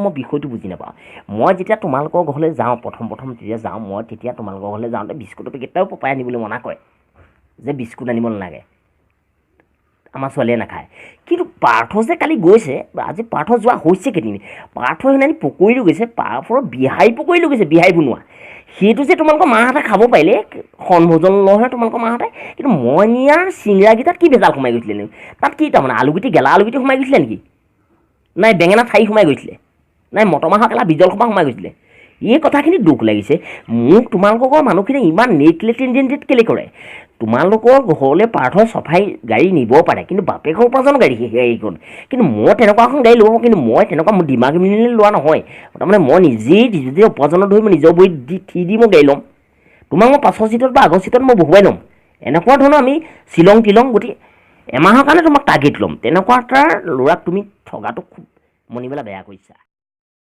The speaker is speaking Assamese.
মই বিষয়টো বুজি নাপাওঁ। মই যেতিয়া তোমালোকৰ ঘৰলৈ যাওঁ, প্ৰথম প্ৰথম যেতিয়া যাওঁ মই, তেতিয়া তোমালোকৰ ঘৰলৈ যাওঁতে বিস্কুটৰ পেকেট এটাও পপাই আনিবলৈ মনা কৰে যে বিস্কুট আনিব নালাগে, আমাৰ ছোৱালীয়ে নাখায়। কিন্তু পাৰ্থ যে কালি গৈছে, আজি পাৰ্থ যোৱা হৈছে কেইদিন, পাৰ্থ সেইদিনাখনি পকৰি লৈ গৈছে, পাৰ্থৰ বিহাৰী পকৰি লৈ গৈছে, বিহাৰী বনোৱা। সেইটো যে তোমালোকৰ মাহঁতে খাব পাৰিলে সনভোজন নহয় তোমালোকৰ মাহঁতে। কিন্তু মই নিয়া চিঙৰাকেইটাত কি ভেজাল সোমাই গৈছিলে? তাত কি তাৰমানে আলুগুটি, গেলা আলুগুটি সোমাই গৈছিলে নেকি? নাই বেঙেনা ঠাৰি সোমাই গৈছিলে, নাই মটৰ মাহৰ কেলা বিজল সোপা সোমাই গৈছিলে? এই কথাখিনি দুখ লাগিছে মোক। তোমালোকৰ ঘৰৰ মানুহখিনি ইমান নেগলেক্টেড কেলৈ কৰে? তোমালোকৰ ঘৰলৈ পাৰ্থই চফাই গাড়ী নিব পাৰে, কিন্তু বাপেকৰ উপাৰ্জনৰ গাড়ী সেই গাড়ীখন। কিন্তু মই তেনেকুৱা এখন গাড়ী ল'ব, কিন্তু মই তেনেকুৱা মোৰ দিমাগ মিলিলে লোৱা নহয়। তাৰমানে মই নিজেই যদি উপাৰ্জনত ধৰি মই নিজৰ ভৰিত দি থি দি মই গাড়ী ল'ম। তোমাক মই পাছৰ চিটত বা আগৰ চিটত মই বহুৱাই ল'ম। এনেকুৱা ধৰণৰ আমি শ্বিলং টিলং গতি এমাহৰ কাৰণে তোমাক টাৰ্গেট ল'ম। তেনেকুৱা এটা ল'ৰাক তুমি ঠগাটো খুব মনিবেলা বেয়া কৰিছা।